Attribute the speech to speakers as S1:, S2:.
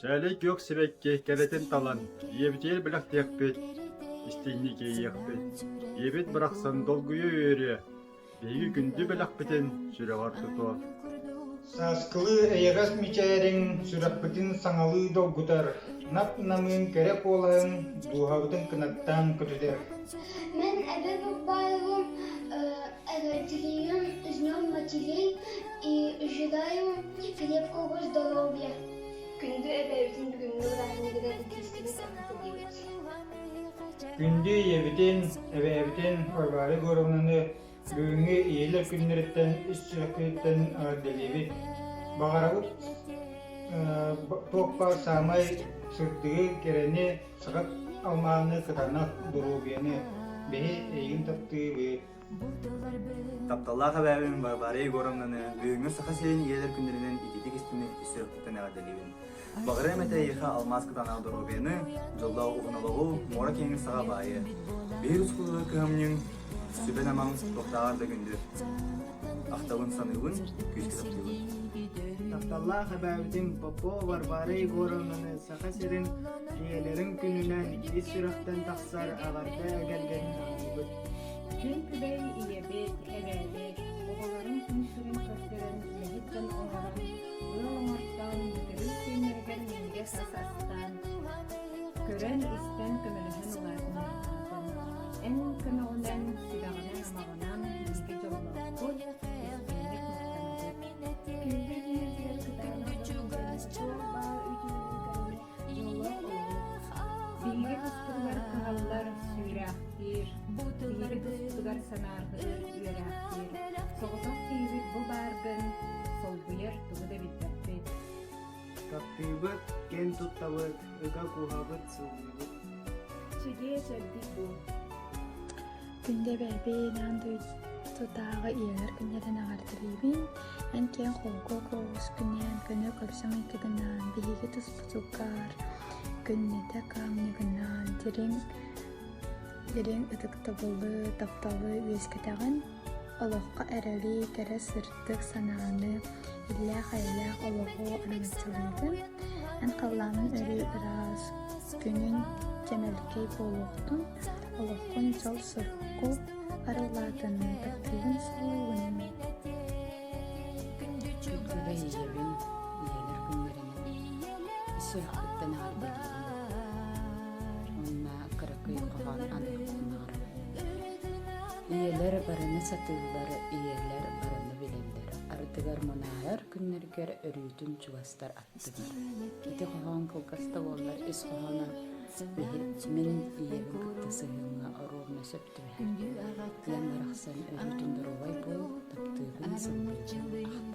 S1: Чээлэй күөх сибэкки кэрэтин талан, ийэбитигэр бэлэхтиэхпит, истиҥник иэйиэхпит. Ийэбит барахсан долгуйа үөрүө, биһиги күндү бэлэхпитин сүрэҕэр тутуо.
S2: Сааскылыы эйэҕэс мичээриҥ сүрэхпитин саҥалыы долгутар, нап-намыын кэрэ куолаһыҥ дууһабытын кынаттаан көтүтэр.
S3: Мин эбэ Букбаевым эҕэрдэлиибин с Днем матерей и желаю крепкого здоровья.
S4: Күндү эбээбитин бүгүҥҥү бырааһынньыгынан итиистибит эҕэрдэлиибит.
S2: Күндү ийэбитин, эбээбитин Варвара Егоровнаны бүгүҥҥү ийэлэр күннэриттэн ис сүрэхпититтэн эҕэрдэлиибит. Баҕарабыт туох баар саамай сырдыгы, кэрэни, саха алмааһыны кытаанах доруобуйаны биһи эйигин таптыыбыт.
S5: Тапталлаах эбээбин Варвара Егоровнаны бүгүҥҥү Саха сирин ийэлэр күннэринэн ититик истиҥник ис сүрэхпиттэн эҕэрдэлиибин. Баҕарыам этэ эйиэхэ алмаас кытаанах доруобуйаны, дьоллоох уһун олоҕу, муора киэҥ саҕа баайы. Биир ускулга кыһамньыҥ, сүбэн-амаҥ туохтааҕар да күндү. Ахтабын саныыбын, күүскэ таптыыбын.
S6: Тапталлаах эбээбитин Попова Варвара Егоровнаны Саха сирин ийэлэрин күнүнэн ис сүрэхтэн тахсар эҕэрдэ эгэлгэтин аныыбыт.
S7: Күн күбэй ийэбит, эбээбит, оҕолорун күн сирин көрдөрөн үлэһит дьон оҥорон, ыал оҥортоон, бүтэрил сиэннэригэр минньигэс ас астаан, көрөн-истэн көмөлөһөн улаатыннардаатын. Эн көмөҕүнэн, сүбэҕинэн-амаҕынан биһиги дьоллоохпут, истиҥник махтанабыт.
S4: Күндү киһитигэр кытаанах доруобуйаны, туох баар үтүөнү кэрэни, дьоллоох олоҕу.
S7: Биһиги туспутугар кыһаллар, сүүрээхтиир, биһиги туспутугар санааргыыр, үөрээхтиир. Соҕотох киһибит бу бааргын солбуйар тугу да билбэппит.
S6: Таптыыбыт, киэн туттабыт, ыга кууһабыт, сыллыыбыт.
S4: Чэгиэ чэбдик буол.
S8: Күндү эбээбин, аан дойдутааҕы ийэлэр күннэрин эҕэрдэлиибин. Эн киэҥ холку көҕүскүнэн, көнө көрсө майгыгынан, биһиги туспутугар күннэтэ кыһамньыгынан, дириҥ дириҥ ытыктабылы, тапталы үөскэтэҕин. Олоххо эрэли, кэрэ сырдык санааны, иллээх-эйэлээх олоҕу араҥаччылыыгын. Эн халлаанын өрүү ыраас, күнүн чэмэлкэй буолуохтун, олоххун дьол-соргу арыллаатын, таптыыгын суруйугун.
S9: Күн-күбэй ийэбин, ийэлэр күннэринэн ис сүрэхпиттэн эҕэрдэлиибин уонна кыракый хоһоон аныахпын баҕарабын. Ийэлэр барыны сатыыллар, ийэлэр барыны билэллэр. Ардыгар мунаарар күннэргэр өрүүтүн чугастар аттыгар. Ити хоһоон кылгас да буоллар ис хоһооно мин ийэбин кытта сыһыаҥҥа оруобуна сөп түбэһэр. Ийэм барахсан өрүүтүн доруобай буол, таптыыбын, сыллыыбын, ахтабын.